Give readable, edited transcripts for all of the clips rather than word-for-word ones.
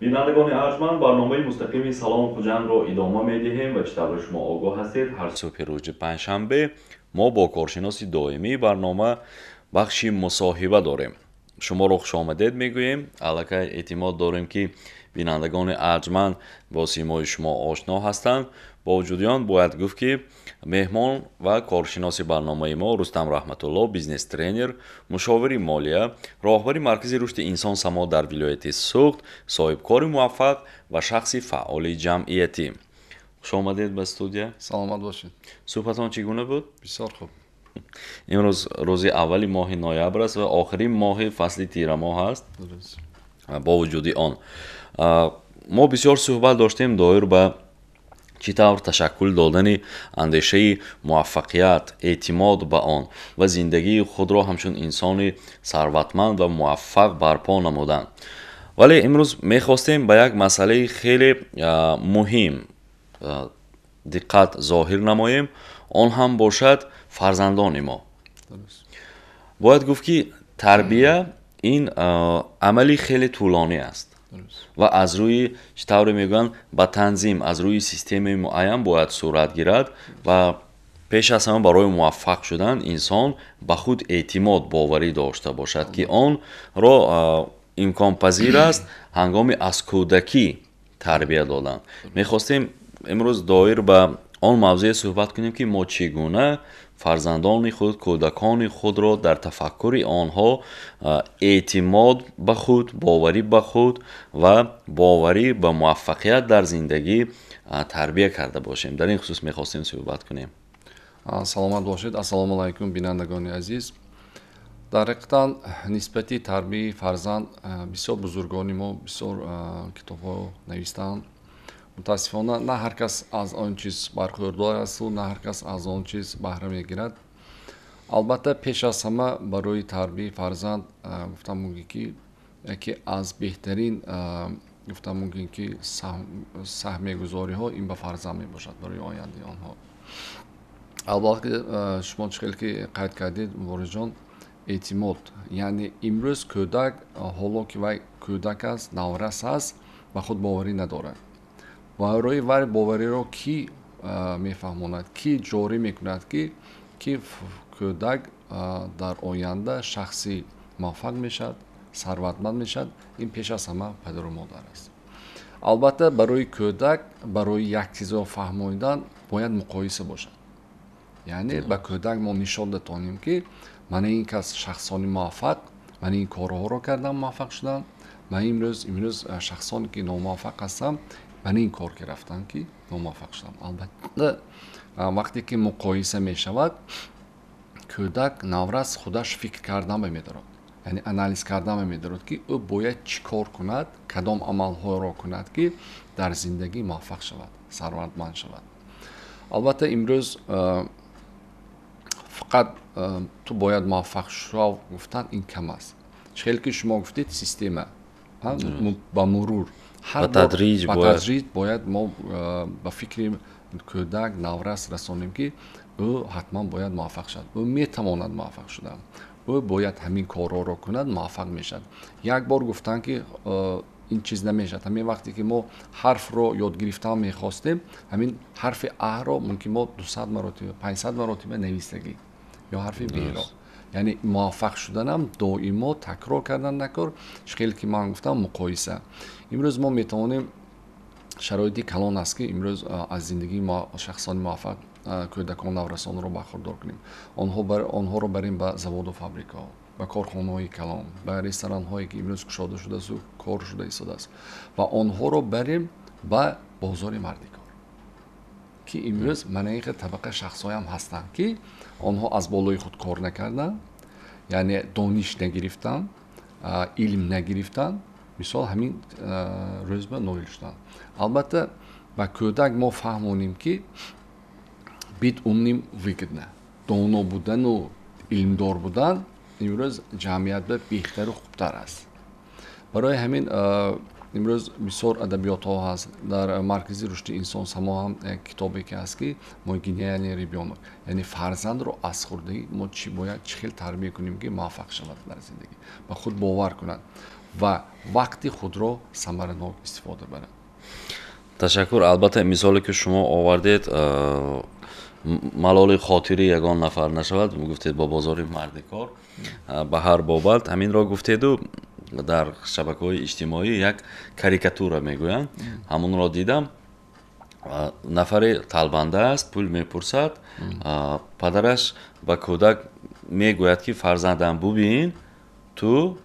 Бинандагони арҷманд, барномаи мустақими Салом Хуҷандро идома медиҳем ва чӣ тавр шумо огоҳ ҳастед, ҳар субҳи рӯзи панҷшанбе мо бо коршиноси доимии барнома бахши мусоҳиба дорем. Шуморо хушомадед мегӯем. Аллакай эътимод дорем, ки бинандагони арҷманд бо симои шумо ошно ҳастанд. Бо вуҷуди он бояд гуфт, ки меҳмон ва коршиноси барномаи мо Рустам Раҳматулло, бизнес-тренер, мушовири молия, роҳбари Маркази рушди инсон Само дар вилояти Суғд, соҳибкори муваффақ ва шахси фаъоли ҷамъиятӣ. Хушомадед ба студия. Саломат бошед. Суҳбатон чӣ гуна буд? Бисёр хуб. Имрӯз рӯзи аввали моҳи ноябр аст ва охирин моҳи фасли тирамоҳ аст. Бо вуҷуди он мо бисёр суҳбат доштем доир ба чӣ тавр ташаккул додани андешаи муваффақият, эътимод ба он ва зиндагии худро ҳамчун инсони сарватманд ва муваффақ барпо намудан. Вале имрӯз мехостем ба як масъалаи хеле муҳим диққат зоҳир намоем. Он ҳам бошад фарзандони мо. Бояд гуфт, ки тарбия ин амали хеле тӯлонӣ аст ва аз рӯи, чӣ тавре мегӯянд, ба танзим, аз рӯи системаи муайян бояд сурат гирад ва пеш аз ҳама барои муваффақ шудан инсон ба худ эътимод, боварӣ дошта бошад, ки онро имконпазир аст ҳангоми аз кӯдакӣ тарбия додан. Мехостем имрӯз доир ба он мавзӯе суҳбат кунем, ки мо чӣ гуна фарзандони худ, кӯдакони худро дар тафаккури онҳо эътимод ба худ, боварӣ ба худ ва боварӣ ба муваффақият дар зиндагӣ тарбия карда бошем. Дар ин хусус мехостем суҳбат кунем. Саломат бошед. Ассалому алайкум, бинандагони азиз. Дар ҳақиқатан нисбати тарбияи фарзанд бисёр бузургони мо бисёр китобҳо навистаанд. Мутаассифона, на ҳар кас аз он чиз бархӯрдор асту на ҳар кас аз он чиз баҳра мегирад. Албатта, пеш аз ҳама барои тарбияи фарзанд гуфтан мумкин, ки яке аз беҳтарин, гуфтан мумкин, ки саҳмегузориҳо ин ба фарзанд мебошад, барои ояндаи онҳо. Албатта, шумо чӣ хел ки қайд кардед, Муборизҷон, эътимод, яъне имрӯз кӯдак, ҳоло ки вай кӯдак аст, наврас аст, ба худ боварӣ надорад. Барои вай бовариро кӣ мефаҳмонад, кӣ ҷорӣ мекунад, ки кӯдак дар оянда шахси муваффақ мешавад, сарватманд мешавад? Ин пеш аз ҳама падару модар аст. Албатта, барои кӯдак, барои як чизро фаҳмонидан бояд муқоиса бошад, яъне ба кӯдак мо нишон датонем, ки мана ин кас шахсони муваффақ мана ин корҳоро кардам, муваффақ шудам, ва имрӯз шахсоне ки номуваффақ ҳастанд, мана ин кор ки рафтанд, ки номуваффақ шудам. Албатта, вақте ки муқоиса мешавад, кӯдак, наврас худаш фикр кардан медорад, яъне анализ кардан медорад, ки ӯ бояд чӣ кор кунад, кадом амалҳоро кунад, ки дар зиндагӣ муваффақ шавад, сарватманд шавад. Албатта, имрӯз фақат ту бояд муваффақ шав гуфтан ин кам аст. Чӣ хел ки шумо гуфтед, система ба мурур, ба тадриҷ бояд мо ба фикри кӯдак, наврас расонем, ки ӯ ҳатман бояд муваффақ шавад, ӯ метавонад муваффақ шудан, ӯ бояд ҳамин корҳоро кунад, муваффақ мешавад. Як бор гуфтанд, ки ин чиз намешавад. Ҳамин вақте ки мо ҳарфро ёд гирифтан мехостем, ҳамин ҳарфи аро мумкин мо 200 маротиба, 500 маротиба навистагӣ ё ҳарфи беро. Яъне муваффақ шуданам доимо такрор кардан накор. Чӣ хеле ки ман гуфтам, муқоиса. Имрӯз мо метавонем, шароити калон аст, ки имрӯз аз зиндагии шахсони муваффақ кӯдакон, наврасонро бархӯрдор кунем, онҳоро барем ба заводу фабрикаҳо, ба корхонаҳои калон, ба ресторанҳое, ки имрӯз кушода шудааст, кор шуда истодааст, ва онҳоро барем ба бозори мардикор, ки имрӯз мана ин хел табақа шахсҳоям ҳастанд, ки онҳо аз болои худ кор накарданд, яъне дониш нагирифтанд, илм нагирифтанд, мисол, ҳамин рӯз ба ноил шуданд. Албатта, ба кӯдак мо фаҳмонем, ки быть умным выгодно, доно будану илмдор будан имрӯз ҷамъият ба беҳтару хубтар аст. Барои ҳамин имрӯз бисёр адабиётҳо ҳаст. Дар Маркази рушди инсон Само ҳам як китобе ки ҳаст, ки «Мой гениальный ребёнок», яъне фарзандро аз хурдагӣ мо чӣ бояд, чӣ хел тарбия кунем, ки муваффақ шавад дар зиндагӣ, ба худ бовар кунад. ва вақти худро самаранок истифода барад. Ташаккур. Албатта, мисоле ки шумо овардед, малоли хотири ягон нафар нашавад, гуфтед бо бозори мардикор, ба ҳар бобат ҳаминро гуфтеду дар шабакаҳои иҷтимоӣ як карикатура мегӯянд, ҳамонро дидам. Нафаре талбанда аст, пул мепурсад, падараш ба кӯдак мегӯяд, ки фарзандам, бубин, ту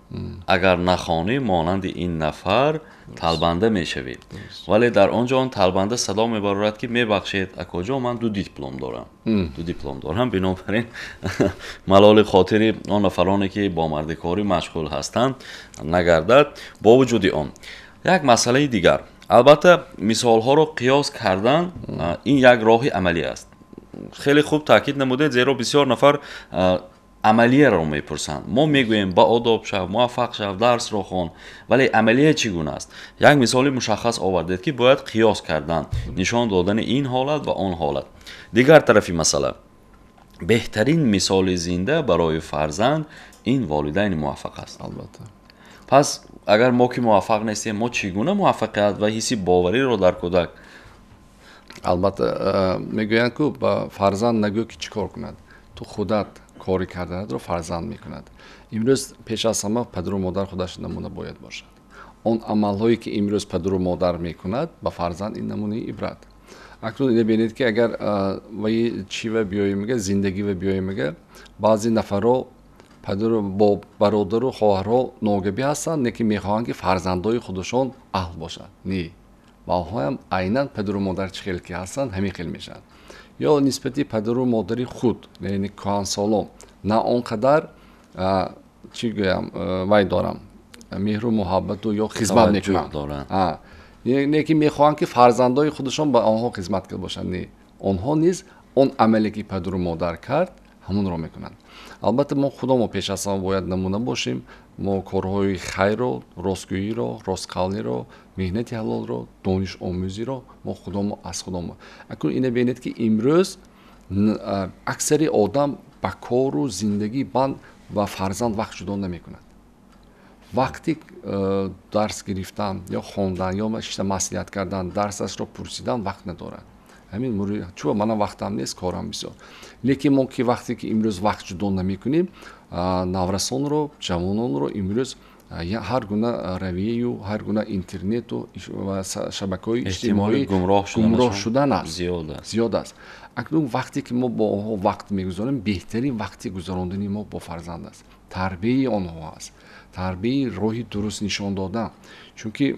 агар нахонӣ, монанди ин нафар талбанда мешавӣ. Вале дар он ҷо он талбанда садо мебарорад, ки мебахшед, акоҷон, ман ду диплом дорам, ду диплом дорам. Бинобар ин малоли хотири он нафароне, ки бо мардикорӣ машғул ҳастанд, нагардад. Бо вуҷуди он, як масъалаи дигар, албатта, мисолҳоро қиёс кардан ин як роҳи амалӣ аст. Хеле хуб таъкид намудед, зеро бисёр нафар амалияро мепурсанд. Мо мегӯем: ба одоб шав, муваффақ шав, дарсро хон, вале амалия чӣ гуна аст? Як мисоли мушаххас овардед, ки бояд қиёс кардан, нишон додани ин ҳолат ва он ҳолат. Дигар тарафи масъала: беҳтарин мисоли зинда барои фарзанд ин волидайни муваффақ аст. Албатта. Пас агар мо ки муваффақ нестем, мо чӣ гуна муваффақият ва ҳисси бовариро дар кӯдак? Албатта, мегӯянд ку, ба фарзанд нагӯ, ки чӣ кор кунад, ту худат кори карданатро фарзанд мекунад. Имрӯз пеш аз ҳама падару модар худаш намуна бояд бошад. Он амалҳое, ки имрӯз падару модар мекунад, ба фарзанд ин намунаи ибрат. Акнун ина бинед, ки агар ваи чива биёем, зиндагива биёем, баъзе нафарҳо падару бо бародару хоҳарҳо ногабӣ ҳастанд, не ки мехоҳанд, ки фарзандои худашон аҳл бошанд. Не, ва онҳоям айнан падару модар чӣ хел ки ҳастанд, ҳамин хел мешаванд. Ё нисбати падару модари худ, яъне кӯҳансолон, на он қадар, чӣ гӯям, вай дорам, меҳру муҳаббату ё хизмат мекунанд, не ки мехоҳанд, ки фарзандои худашон ба онҳо хизмат карда бошанд. Не, онҳо низ он амале, ки падару модар кард, ҳамонро мекунанд. Албатта, мо худомо пеш аз ҳама бояд намуна бошем. Мо корҳои хайрро, ростгӯиро, ростқавлиро, меҳнати ҳалолро, донишомӯзиро мо худомо аз худомо. Акнун ина бинед, ки имрӯз аксари одам ба кору зиндагӣ банд ва фарзанд вақт ҷудо намекунад. Вақти дарс гирифтан ё хондан ё шишта маслиҳат кардан, дарсашро пурсидан вақт надорад. Ҳамин чӯ манам вақтам нест, корам бисёр. Лекин мо ки вақте ки имрӯз вақт ҷудо намекунем, наврасонро, ҷавононро имрӯз ҳар гуна равияю ҳар гуна интернету ва шабакаҳои иҷтимоӣ гумроҳ шудан аст, зиёд аст. Акнун вақте ки мо бо онҳо вақт мегузаронем, беҳтарин вақти гузарондани мо бо фарзанд аст, тарбияи онҳо аст, тарбияи роҳи дуруст нишон додан. Чунки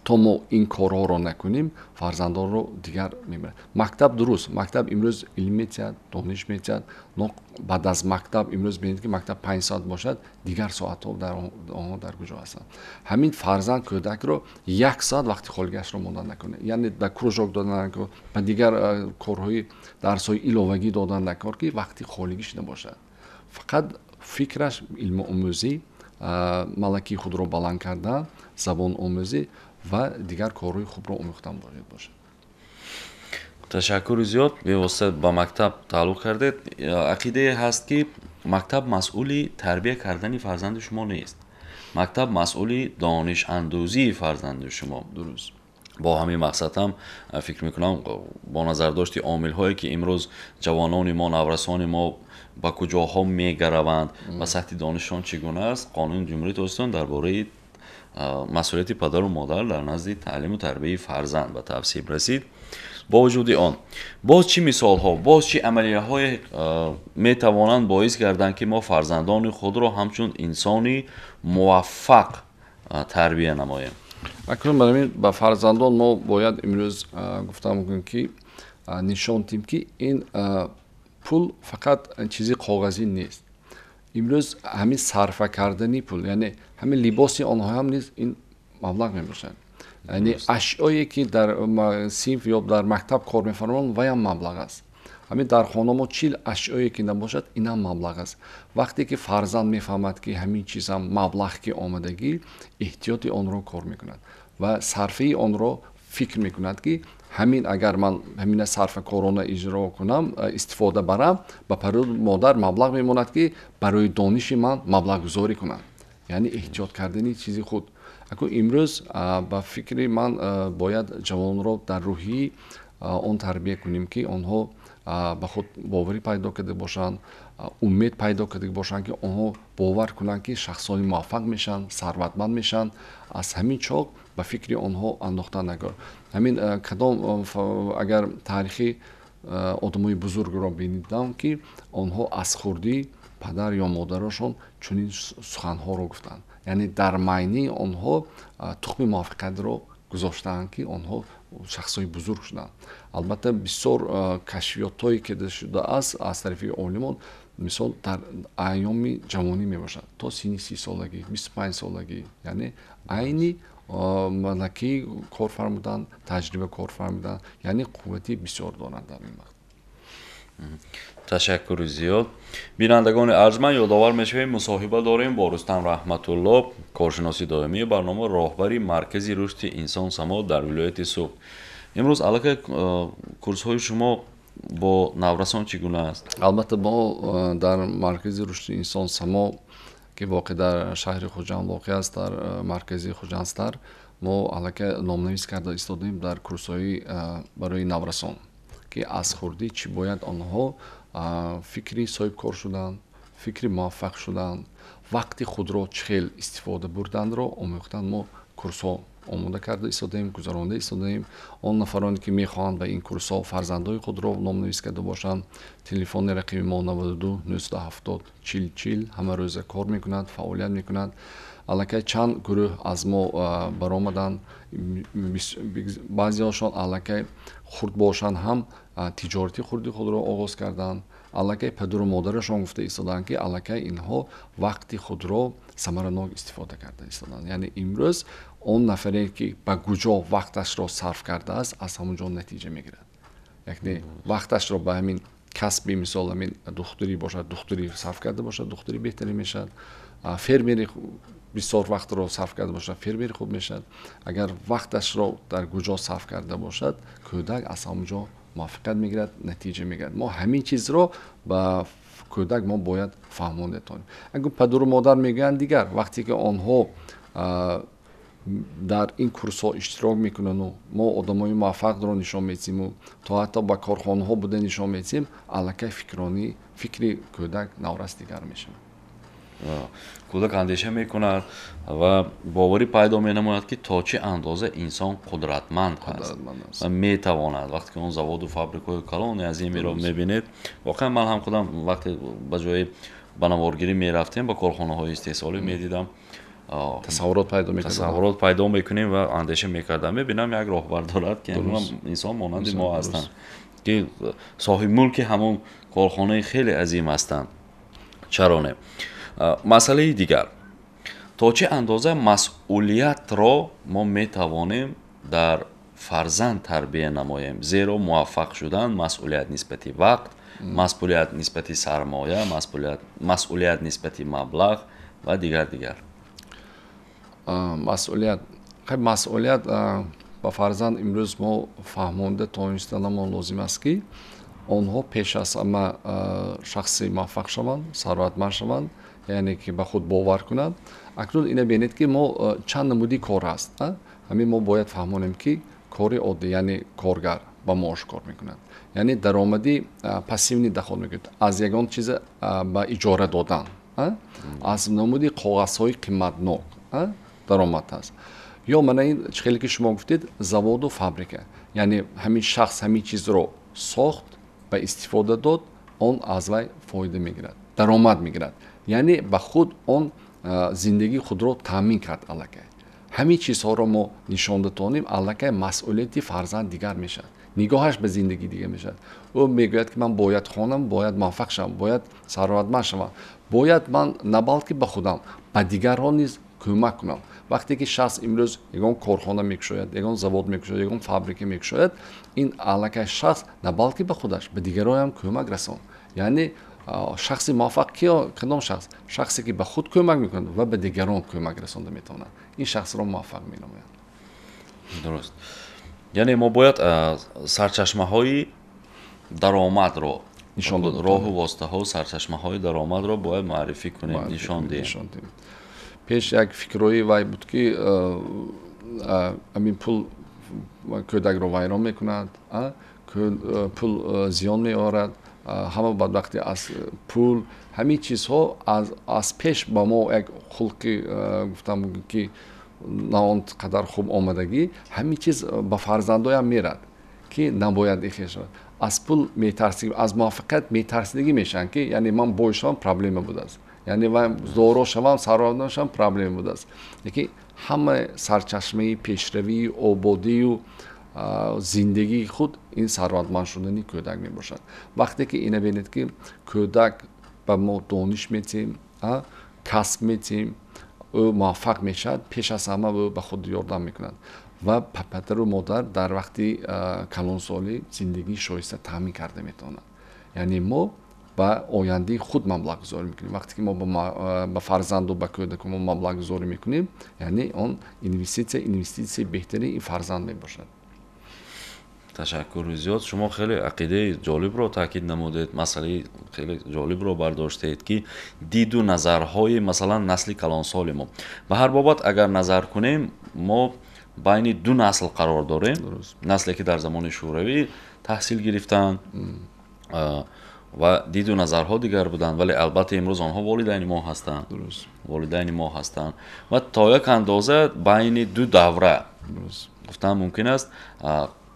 то мо ин корҳоро накунем, фарзандонро дигар мебарад. Мактаб дуруст, мактаб имрӯз илм метиҳад, дониш метиҳад, но баъд аз мактаб имрӯз бинед, ки мактаб 5 соат бошад, дигар соатҳо онҳо дар куҷо ҳастанд? Ҳамин фарзанд, кӯдакро як соат вақти холигиашро монда накунед, яъне ба кружок додан накор, ба дигар корҳои дарсҳои иловагӣ додан накор, ки вақти холигиш набошад. Фақат фикраш илмомӯзӣ, малакии худро баланд кардан, забономӯзӣ ва дигар корҳои хубро омӯхтан бояд бошад. Ташаккури зиёд. Бевосита ба мактаб тааллуқ кардед. Ақидае ҳаст, ки мактаб масъули тарбия кардани фарзанди шумо нест, мактаб масъули донишандӯзии фарзанди шумо. Дуруст. Бо ҳамин мақсад ҳам фикр мекунам, бо назардошти омилҳое, ки имрӯз ҷавонони мо, наврасони мо ба куҷоҳо мегараванд ва сатҳи донишшон чӣ гуна аст, Қонуни Ҷумҳурии Тоҷикистон дар бораи масъулияти падару модар дар назди таълиму тарбияи фарзанд ба тасвиб расид. Бо вуҷуди он, боз чӣ мисолҳо, боз чӣ амалияҳое метавонанд боис гарданд, ки мо фарзандони худро ҳамчун инсони муваффақ тарбия намоем? Акнун барои ба фарзандон мо бояд имрӯз гуфта мумкин, ки нишон диҳем, ки ин пул фақат чизи коғазӣ нест. Имрӯз ҳамин сарфа кардани пул, яъне ҳамин либоси онҳоам низ ин маблағ мебошад, яъне ашёе, ки дар синф ё дар мактаб кор мефармоянд, ваям маблағ аст. Ҳамин дар хона мо чил ашёе ки набошад, инам маблағ аст. Вақте ки фарзанд мефаҳмад, ки ҳамин чизам маблағ ки омадагӣ, эҳтиёти онро кор мекунад ва сарфаи онро фикр мекунад, ки ҳамин агар ман ҳамина сарфакорона иҷро кунам, истифода барам, ба падару модар маблағ мемонад, ки барои дониши ман маблағгузорӣ кунанд. Яъне эҳтиёт кардани чизи худ. Акун имрӯз ба фикри ман бояд ҷавонро дар рӯҳии он тарбия кунем, ки онҳо ба худ боварӣ пайдо карда бошанд, умед пайдо карда бошанд, ки онҳо бовар кунанд, ки шахсони муваффақ мешаванд, сарватманд мешаванд. Аз ҳамин чоқ ба фикри онҳо андохтан нагор. Ҳамин кадом агар таърихи одамои бузургро бинидам, ки онҳо аз хурдӣ падар ё модарашон чунин суханҳоро гуфтанд. Яъне дар майнаи онҳо тухми муваффақиятро гузоштаанд, ки онҳо шахсҳои бузург шуданд. Албатта бисёр кашфиётҳое ки шудааст аз тарафи олимон, мисол дар айёми ҷавонӣ мебошад, то синни 30 солагӣ, 25 солагӣ, яъне айни малакаи кор фармудан, таҷриба кор фармудан, яъне қуввати бисёр доранд дар ин вақт. Ташаккури зиёд. Бинандагони арҷманд, ёдовар мешавем, мусоҳиба дорем бо Рустам Раҳматулло, коршиноси доимии барнома, роҳбари Маркази рушди инсон само дар вилояти Суғд. Имрӯз аллакай курсҳои шумо бо наврасон чӣ гуна аст? Албатта мо дар Маркази рушди инсон само, ки воқеъ дар шаҳри Хуҷанд воқеъ аст, дар маркази Хуҷандстар, мо аллакай номнавис карда истодаем дар курсҳои барои наврасон, ки аз хурдӣ чӣ бояд онҳо фикри соҳибкор шудан, фикри муваффақ шудан, вақти худро чӣ хел истифода бурданро омӯхтан. Мо курсҳо омода карда истодаем, гузаронда истодаем. Он нафароне ки мехоҳанд ба ин курсҳо фарзандои худро номнавис карда бошанд, телефони рақами мо 92 970 40 40 ҳама рӯза кор мекунад, фаъолият мекунад. Аллакай чанд гурӯҳ аз мо баромаданд, баъзеҳошон аллакай хурд бошанд ҳам тиҷорати хурди худро оғоз карданд. Аллакай падару модарашон гуфта истоданд, ки аллакай инҳо вақти худро самаранок истифода карда истоданд. Яъне имрӯз он нафаре ки ба куҷо вақташро сарф кардааст, аз ҳамон ҷо натиҷа мегирад. Яъне вақташро ба ҳамин касби, мисол ҳамин духтурӣ бошад, духтурӣ сарф карда бошад, духтурӣ беҳтарин мешавад. Фермери бисёр вақтро сарф карда бошад, фермери хуб мешавад. Агар вақташро дар куҷо сарф карда бошад, кӯдак аз ҳамон ҷо муваффақият мегирад, натиҷа мегирад. Мо ҳамин чизро ба кӯдак мо бояд фаҳмонда тонем. Агар падару модар мегӯянд дигар, вақте ки онҳо дар ин курсҳо иштирок мекунанду мо одамои муваффақро нишон медиҳему то ҳатто ба корхонаҳо буда нишон медиҳем, аллакай фикри кӯдак наврас дигар мешавад. Кӯдак андеша мекунад ва боварӣ пайдо менамояд, ки то чӣ андоза инсон қудратманд аст ва метавонад. Вақте ки он заводу фабрикаҳои калони азимеро мебинед, воқеан ман ҳам худам вақте ба ҷои ба наворгирӣ мерафтем, ба корхонаҳои истеҳсолӣ медидам, тасаввурот пайдо мекардам. Тасаввурот пайдо мекунем ва андеша мекардам. Мебинам як роҳбар дорад, ки инсон монанди мо ҳастанд, ки соҳиби мулки ҳамон корхонаи хеле азим ҳастанд. Чаро не? Масъалаи дигар, то чӣ андоза масъулиятро мо метавонем дар фарзанд тарбия намоем? Зеро муваффақ шудан масъулият нисбати вақт, масъулият нисбати сармоя, масъулият нисбати маблағ ва дигар дигар. Масъулият, масъулият ба фарзанд имрӯз мо фаҳмонда тонистанамон лозим аст, ки онҳо пеш аз ҳама шахси муваффақ шаванд, сарватманд шаванд, яъне ки ба худ бовар кунанд. Акнун ина бинед, ки мо чанд намуди кор ҳаст. Ҳамин мо бояд фаҳмонем, ки кори оддӣ, яъне коргар ба маош кор мекунад, яъне даромади пассивный доход мекунад аз ягон чиза ба иҷора додан, аз намуди коғазҳои қиматнок даромад аст. Ё мана ин чӣ хеле ки шумо гуфтед, заводу фабрика, яъне ҳамин шахс ҳамин чизро сохт, ба истифода дод, он аз вай фоида мегирад, даромад мегирад, яъне ба худ он зиндагии худро таъмин кард. Аллакай ҳамин чизҳоро мо нишон датонем, аллакай масъулияти фарзанд дигар мешавад, нигоҳаш ба зиндагӣ дигар мешавад. Ӯ мегӯяд, ки ман бояд хонам, бояд муваффақ шавам, бояд сарватманд шавам, бояд ман на балки ба худам, ба дигарон низ кӯмак кунам. Вақте ки шахс имрӯз ягон корхона мекушояд, ягон завод мекушояд, ягон фабрика мекушояд, ин аллакай шахс на балки ба худаш, ба дигароям кӯмак расон. Яъне шахси муваффақ киё? Кадом шахс? Шахсе ки ба худ кӯмак мекунад ва ба дигарон кӯмак расонда метавонад, ин шахсро муваффақ менамояд. Дуруст, яъне мо бояд сарчашмаҳои даромадро нишон дода, роҳу воситаҳо, сарчашмаҳои даромадро бояд муаррифӣ кунем, нишон диҳем. Пеш як фикрҳои вай буд, ки ҳамин пул кӯдакро вайрон мекунад, пул зиён меорад, ҳама бадбахтӣ аз пул. Ҳамин чизҳо аз пеш ба мо як хулқи, гуфтам, ки на он қадар хуб омадагӣ, ҳамин чиз ба фарзандоям мерад, ки набояд ихел шавад. Аз пул метарсидӣ, аз муваффақият метарсидагӣ мешаванд, ки яъне ман бой шавам, проблема будааст, яъне ман доро шавам, сарватманд шавам, проблема будааст. Лекин ҳама сарчашмаи пешравии ободию зиндагии худ ин сарватманд шудани кӯдак мебошад. Вақте ки ина бинед, ки кӯдак ба мо дониш метиҳем, касб метиҳем, ӯ муваффақ мешавад, пеш аз ҳама ӯ ба худ ёрдам мекунад ва падару модар дар вақти калонсолӣ зиндагии шоиста таъмин карда метавонад. Яъне мо ба ояндаи худ маблағгузорӣ мекунем. Вақте ки мо ба фарзанду ба кӯдаку мо маблағгузорӣ мекунем, яъне он инвеститсия, инвеститсияи беҳтарин ин фарзанд мебошад. Ташаккури зиёд. Шумо хеле ақидаи ҷолибро таъкид намудед, масъалаи хеле ҷолибро бардоштед, ки диду назарҳои, масалан, насли калонсоли мо. Ба ҳар бобат агар назар кунем, мо байни ду насл қарор дорем. Насле ки дар замони шӯравӣ таҳсил гирифтанд ва диду назарҳо дигар буданд, вале албатта имрӯз онҳо волидайни мо ҳастанд, волидайни мо ҳастанд ва то як андоза байни ду давра, гуфтан мумкин аст,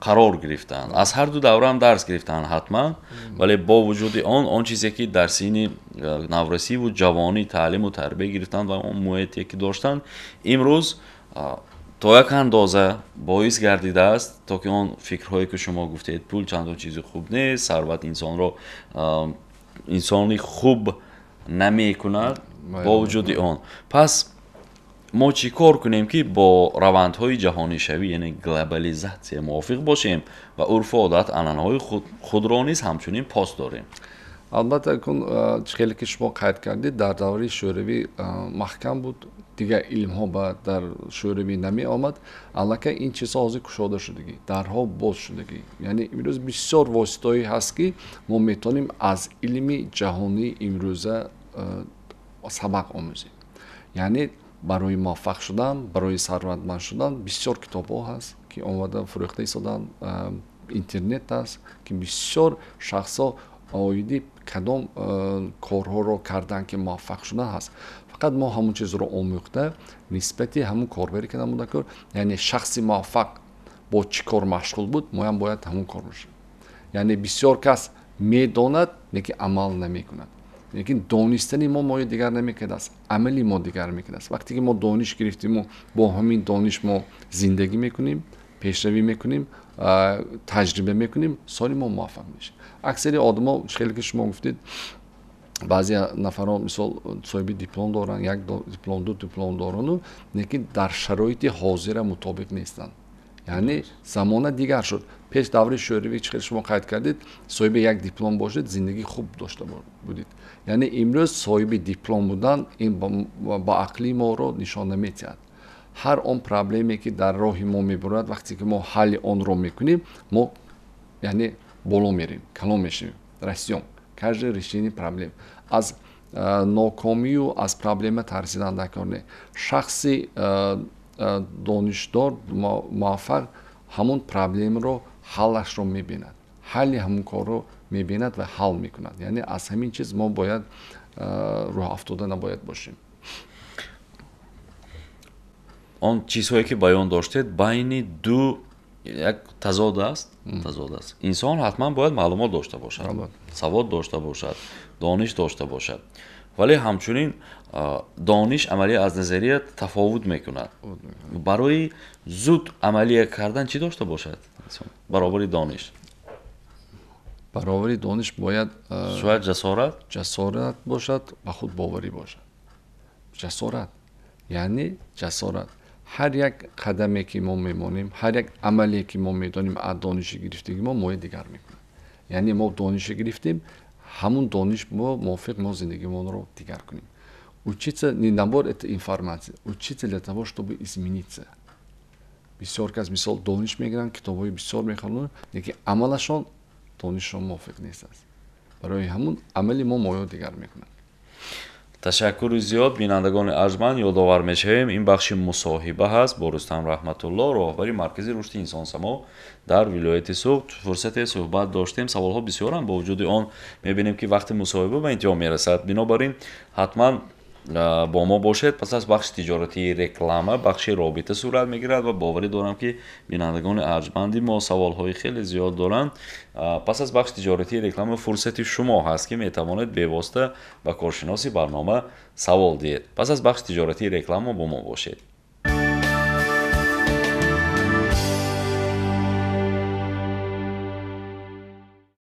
қарор гирифтанд. Аз ҳар ду давраам дарс гирифтанд ҳатман, вале бо вуҷуди он чизе ки дар синни наврасиву ҷавонӣ таълиму тарбия гирифтанд ва он муҳите ки доштанд, имрӯз то як андоза боис гардидааст, то ки он фикрҳое ки шумо гуфтед, пул чандон чизи хуб нест, сарват инсонро инсони хуб намекунад. Бо вуҷуди он, пас мо чӣ кор кунем, ки бо равандҳои ҷаҳонишавӣ, яъне глобализатсия, мувофиқ бошем ва урфу одат, анъанаҳои худро низ ҳамчунин пос дорем? Албатта, кун чӣ хеле ки шумо қайд кардед, дар давраи шӯравӣ маҳкам буд, дигар илмҳо ба дар шӯравӣ намеомад. Аллакай ин чизҳо ҳозир кушода шудагӣ, дарҳо боз шудагӣ. Яъне имрӯз бисёр воситаҳое ҳаст, ки мо метавонем аз илми ҷаҳонии имрӯза сабақ омӯзем. Яъне барои муваффақ шудан, барои сарватманд шудан бисёр китобҳо ҳаст, ки омада фурӯхта истоданд, интернет аст, ки бисёр шахсҳо оиди кадом корҳоро кардан, ки муваффақ шудан ҳаст. Фақат мо ҳамон чизро омӯхта, нисбати ҳамон корбаре ки намуда кор, яъне шахси муваффақ бо чӣ кор машғул буд, моям бояд ҳамон кор бошем. Яъне бисёр кас медонад, лекин амал намекунад. Лекин донистани мо моро дигар намекардааст, амали мо дигар мекардааст. Вақте ки мо дониш гирифтиму бо ҳамин дониш мо зиндагӣ мекунем, пешравӣ мекунем, таҷриба мекунем, соли мо муваффақ мешавем. Аксари одамо, хеле ки шумо гуфтед, баъзе нафарон, мисол, соҳиби диплом доранд, як диплом, ду диплом дорану, лекин дар шароити ҳозира мутобиқ нестанд. Яъне замона дигар шуд. Пеш давраи шӯравӣ, чӣ хеле шумо қайд кардед, соҳиби як диплом бошед, зиндагии хуб дошта будед. Яъне имрӯз соҳиби диплом будан ин ба ақли моро нишон наметиҳад. Ҳар он проблеме ки дар роҳи мо мебурад, вақте ки мо ҳалли онро мекунем, мо яъне боло мерем, калон мешавем, растём. Каждое решение проблем. Аз нокомию аз проблема тарсидан даркор не. Шахси донишдор, муваффақ ҳамон проблемаро ҳаллашро мебинад, ҳалли ҳамон корро мебинад ва ҳал мекунад. Яъне аз ҳамин чиз мо бояд рӯҳафтода набояд бошем. Он чизҳое ки баён доштед, байни ду як тазод аст, тазод аст. Инсон ҳатман бояд маълумот дошта бошад, савод дошта бошад, дониш дошта бошад, вале ҳамчунин дониш амалия аз назария тафовут мекунад. Барои зуд амалия кардан чӣ дошта бошад инсон баробари дониш? Баробари дониш бояд шояд ҷасорат, ҷасорат бошад, ба худ боварӣ бошад. Ҷасорат, яъне ҷасорат. Ҳар як қадаме ки мо мемонем, ҳар як амале ки мо медонем, аз дониши гирифтагӣ мо моя дигар мекунад. Яъне мо донише гирифтем, ҳамун дониш мо мувофиқ мо зиндагимонро дигар кунем. Учиться не набор это информация, учиться для того, чтобы измениться. Бисёр кас, мисол, дониш мегиранд, китобҳои бисёр мехонанд, лекин амалашон донишшон мувофиқ нест аст. Барои ҳамун амали мо моё дигар мекунад. Ташаккури зиёд, бинандагони арҷманд. Ёдовар мешавем, ин бахши мусоҳиба ҳаст бо Рустам Раҳматулло, роҳбари Маркази рушди инсонсамо дар вилояти Суғд. Фурсате суҳбат доштем, саволҳо бисёранд, бо вуҷуди он мебинем, ки вақти мусоҳиба ба интиҳо мерасад. Бинобар ин ҳатман бо мо бошед. Пас аз бахши тиҷоратии реклама бахши робита сурат мегирад ва боварӣ дорам, ки бинандагони арҷманди мо саволҳои хеле зиёд доранд. Пас аз бахши тиҷоратии реклама фурсати шумо ҳаст, ки метавонед бевосита ба коршиноси барнома савол диҳед. Пас аз бахши тиҷоратии реклама бо мо бошед.